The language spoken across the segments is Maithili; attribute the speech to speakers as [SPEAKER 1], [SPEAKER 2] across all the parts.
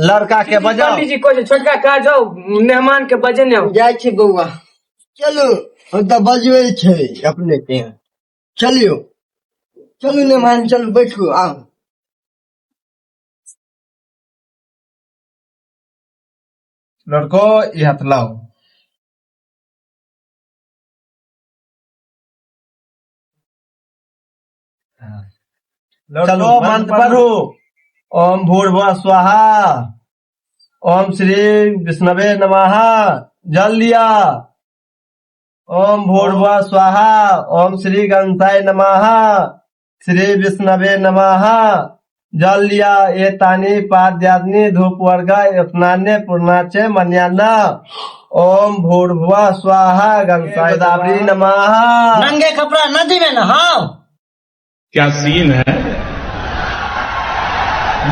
[SPEAKER 1] लड़का के बजाओ।
[SPEAKER 2] पंडित जी कहै छै छोटका कहा जाओ मेहमान के बजेने आउ।
[SPEAKER 3] जाइ छी बौआ, चलू, हम तऽ बजबै छै अपने के। चलियौ, चलू मेहमान, चलू बैठू, आउ।
[SPEAKER 1] लड़को, ई हाथ लाओ। लड़को, मंत्र पढ़ू। ओम भूर्भुवः स्वाहा, ओम श्री विष्णवे नमः। जल लिया। ओम भूर्भुवः स्वाहा, ओम श्री गणेशाय नमः, श्री विष्णवे नमः। जल लिया। ये तानी पाद्याग्नि धूप वर्ग स्नान्य पूर्णाचे मन्याना। ओम भूर्भुवः स्वाहा गणेशाय गोदावरी नमः।
[SPEAKER 3] नंगे कपड़ा नदी में नहाओ।
[SPEAKER 4] क्या सीन है,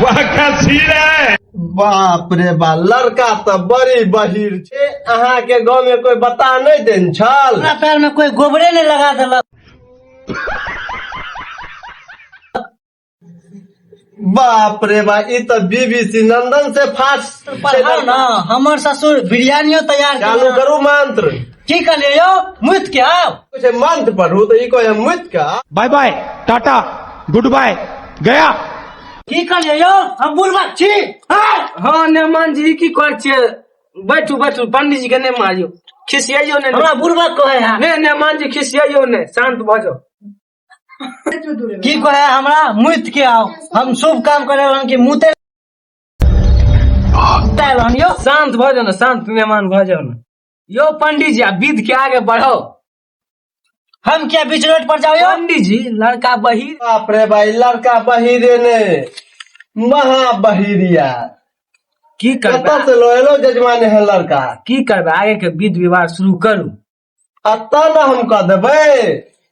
[SPEAKER 4] वाह क्या सीन है।
[SPEAKER 1] बाप रे बा, लड़का तऽ बड़ी बहिर छै। अहाँ के गाँव में कोई बता नहीं देन छल?
[SPEAKER 3] हमरा पैर में कोई गोबरे नहीं लगा देलक।
[SPEAKER 1] बाप रे बा, ई तऽ बीबीसी नंदन से फास्ट।
[SPEAKER 3] पढ़ाओ ना, हमर ससुर बिरयानियो तैयार
[SPEAKER 1] चालू
[SPEAKER 3] केलक।
[SPEAKER 1] करू मंत्र।
[SPEAKER 3] की कहलियै यौ? मुइत के आउ।
[SPEAKER 1] कुछ मंत्र पढ़ू तऽ ई कहे मुइत का।
[SPEAKER 4] Bye bye, tata, good bye, गया।
[SPEAKER 3] की कहलियै यौ? हम बुढ़बा छी? हाँ?
[SPEAKER 2] हँ मेहमान जी, ई की करै छियै? बैठू बैठू, पंडित जी के नहि मारियौ, खिसियाइयौ नहि।
[SPEAKER 3] हमरा बुढ़बा कहै है?
[SPEAKER 2] नहि मेहमान जी, खिसियाइयौ नहि, शांत भऽ जाउ।
[SPEAKER 3] की कहै हमरा? मुइत के आउ। हम शुभ काम करे रहन कि मुते रहन यौ?
[SPEAKER 2] शांत भऽ जाउ ने, शांत मेहमान भऽ जाउ ने। यौ पंडित जी, आ विध के आगे बढ़ाओ।
[SPEAKER 3] हम क्या बीच रोड पर जाओ यौ?
[SPEAKER 2] पंडित जी, लड़का बहिर।
[SPEAKER 1] बाप रे भाई, लड़का बहिरे ने महा बहिरिया।
[SPEAKER 2] की
[SPEAKER 1] कतऽ
[SPEAKER 2] करबै?
[SPEAKER 1] से लो एलो जजमान है लड़का?
[SPEAKER 2] की करबै? आगे के विध व्यवहार शुरू करू।
[SPEAKER 1] अतऽ ने हम कऽ देबै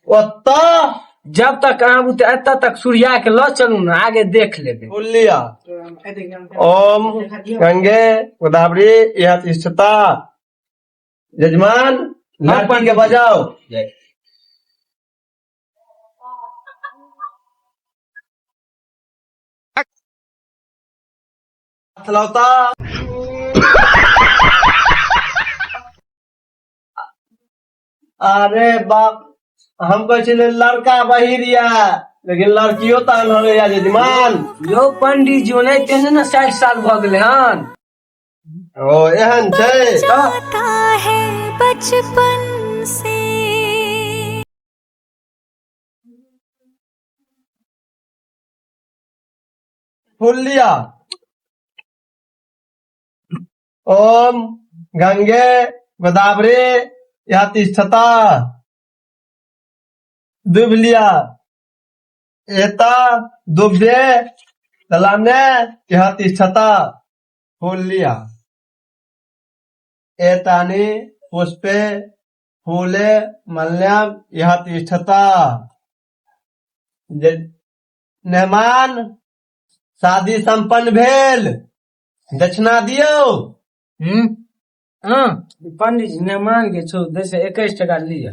[SPEAKER 1] ओतऽ।
[SPEAKER 2] जब तक अहाँ बुते एतऽ तक सूर्या के लऽ चलू ने, आगे देख लेबै।
[SPEAKER 1] बोल लिया। ओम गंगे गोदावरी यह तिष्ठता। जजमान, लड़की के बजाओ। हाथ लौता। अरे बाप, हम कहै छलियै लड़का बहिर या, लेकिन लड़कियो तऽ आन्हर या जजमान।
[SPEAKER 2] यौ पंडित जी, ओनाहिते ने 60 साल भऽ गेलै हन।
[SPEAKER 1] ओ एहन छै?
[SPEAKER 5] जाता है बचपन से।
[SPEAKER 1] फूल लिया। ओम गंगे गोदावरी या तिष्ठता। दुब लिया। एता दुबे दलाने यह तिष्ठता। फूल लिया। एतानि पुष्पे फूले मल्याम यह तिष्ठता। मेहमान, शादी संपन्न भेल, दक्षिणा दियौ।
[SPEAKER 2] हम्म हाँ पंडित जी, मेहमान के छौ जैसे 21 टका लिअ।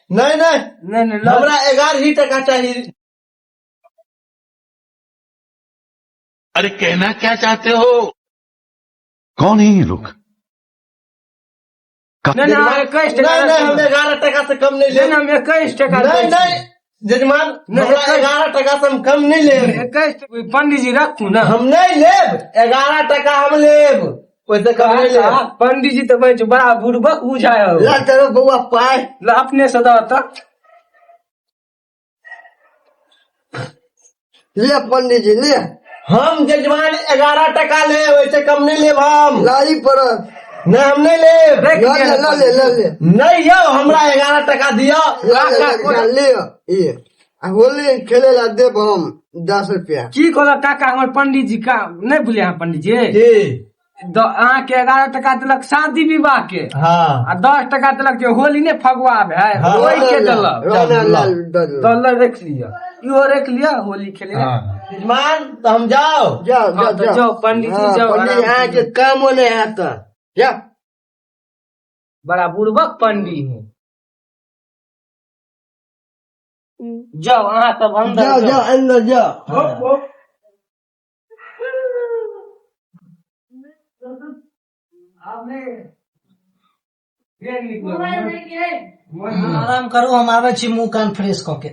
[SPEAKER 1] नहीं नहीं।
[SPEAKER 2] नहीं नहीं, लऽ।
[SPEAKER 1] हमरा 11 ही टका चाहिए।
[SPEAKER 4] अरे कहना क्या चाहते हो?
[SPEAKER 6] कौन है ये लोग?
[SPEAKER 2] नहीं नहीं, हम 21 टका।
[SPEAKER 1] नहीं नहीं, हम 11 टका से कम नहीं
[SPEAKER 2] नहीं
[SPEAKER 1] लेब।
[SPEAKER 2] हम 21 टका।
[SPEAKER 1] नहीं नहीं जजमान,
[SPEAKER 2] नहीं,
[SPEAKER 1] हमरा 11 टका से हम कम नहीं लेब।
[SPEAKER 2] 21 पंडित जी, रखू ना।
[SPEAKER 1] हम नहीं लेब, 11 टका हम लेब, ओहिसे कम नहीं लेब।
[SPEAKER 2] पंडित जी तऽ कहै छै बड़ा बुड़बक बुझाय हौ।
[SPEAKER 3] ला तेरो बौआ पाय।
[SPEAKER 2] ला, अपने से दऽ तऽ।
[SPEAKER 3] ले पंडित जी, ले।
[SPEAKER 1] हम जजमान 11 टका लेब, ओहिसे कम नहीं लेब हम।
[SPEAKER 3] लाई पड़त।
[SPEAKER 1] नहीं, हम नहीं लेब।
[SPEAKER 2] रख
[SPEAKER 3] ल
[SPEAKER 2] लिअ।
[SPEAKER 3] ले, ल ले, ल ले।
[SPEAKER 1] नहीं यौ, हमरा 11 टका दिअ।
[SPEAKER 3] ल ले, ल ले, ले ई आ होली खेले ला देब हम 10 रुपया।
[SPEAKER 2] की कहलक काका हमर पंडित जी का नहि बुझलियै अहाँ पंडित जी?
[SPEAKER 1] की?
[SPEAKER 2] अहाँके 11 टका देलक शादी विवाह के
[SPEAKER 1] हाँ
[SPEAKER 2] आ 10 टका देलक जे होली ने फगुआ आबे है
[SPEAKER 1] हाँ।
[SPEAKER 2] ओहि के देलक।
[SPEAKER 3] रोना लाल दल।
[SPEAKER 2] डॉलर रख लिअ, इहो रख लिअ, होली खेले।
[SPEAKER 1] जजमान, तऽ हम जाओ।
[SPEAKER 3] जाओ।
[SPEAKER 2] हाँ,
[SPEAKER 3] जाओ।
[SPEAKER 2] तऽ
[SPEAKER 3] जाओ।
[SPEAKER 2] जाओ पंडित जी,
[SPEAKER 3] हाँ,
[SPEAKER 2] जाओ,
[SPEAKER 3] पंडित
[SPEAKER 2] आराम से।
[SPEAKER 3] अहाँके कामो नहीं हैत, जा।
[SPEAKER 2] बड़ा बुड़बक पंडित है। जाओ अहाँ सब अंदर।
[SPEAKER 3] जाओ।
[SPEAKER 2] जाओ।
[SPEAKER 3] जाओ, अंदर जाओ।
[SPEAKER 7] आराम करू, हम आबै छी मुंह कान फ्रेश कऽ के।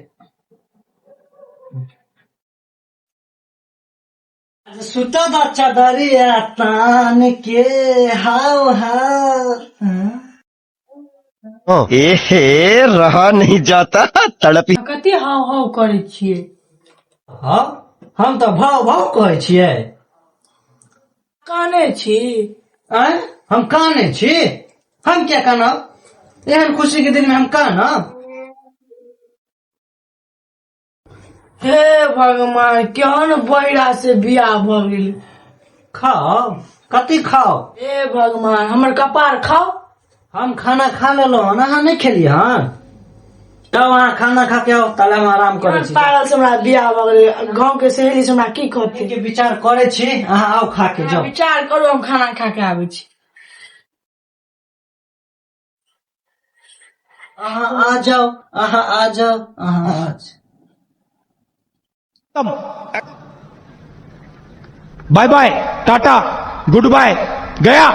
[SPEAKER 7] सुतऽ द चदरिया तान के, हाव हाव।
[SPEAKER 1] एहे, रहा नहीं जाता, तड़प
[SPEAKER 8] कते हाव हाव करै छियै?
[SPEAKER 7] हाँ, हम तऽ भाव भाव कहै छियै।
[SPEAKER 8] कानै छी?
[SPEAKER 7] आँय, हम कानै छी? हम किया कानब? एहन खुशी के दिन में हम कानब?
[SPEAKER 8] हे भगवान, केहन बहिरा से बियाह भऽ गेल।
[SPEAKER 7] खाओ, कथी खाओ?
[SPEAKER 8] हे भगवान, हमर कपार खाओ।
[SPEAKER 7] हम खाना खा लेलहुँ हन, अहाँ नहि खेलियै हन? तब अहाँ खाना खा के आउ, ताले हम आराम करै छी।
[SPEAKER 8] पागल से हमरा बियाह भऽ गेलै। गाँव के सहेली से हमरा की कहतै?
[SPEAKER 7] के विचार करै छी, अहाँ आउ, खा के जाउ।
[SPEAKER 8] विचार करू, हम खाना खा के आबै छी।
[SPEAKER 7] अहाँ आ जाओ, अहाँ आ जाओ, अहाँ आ जाओ।
[SPEAKER 4] Bye bye, tata, good bye, गया।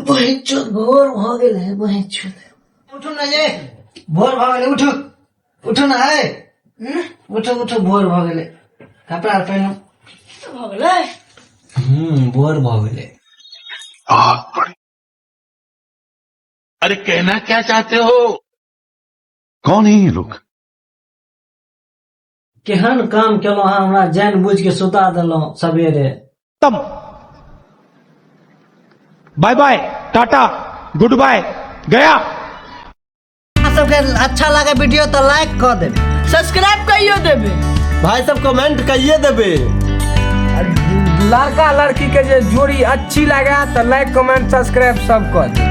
[SPEAKER 7] बहिन, भोर भऽ गेल है। बहिन, उठू ने ये, भोर भऽ गेलै। उठू, उठू ने है, उठू, उठू, भोर भऽ गेलै। कपड़ा आर पहिनू।
[SPEAKER 8] भऽ गेलै?
[SPEAKER 7] हूँ, भोर भऽ गेलै।
[SPEAKER 4] अरे, कहना क्या चाहते हो?
[SPEAKER 6] कौन है ये लोग?
[SPEAKER 7] केहन काम केलहुँ अहाँ? हमरा जानि बुझि के सुता देलहुँ सवेरे।
[SPEAKER 4] Bye bye, tata, good bye, गया।
[SPEAKER 7] अहाँ सबके अच्छा लागे वीडियो तऽ लाइक कऽ देबै।
[SPEAKER 8] सब्सक्राइब कहियो देबै।
[SPEAKER 1] भाई सब, कमेंट करिए देबे।
[SPEAKER 2] लड़का लड़की के जे जोड़ी अच्छी लगे तऽ लाइक, कमेंट, सब्सक्राइब सब कर।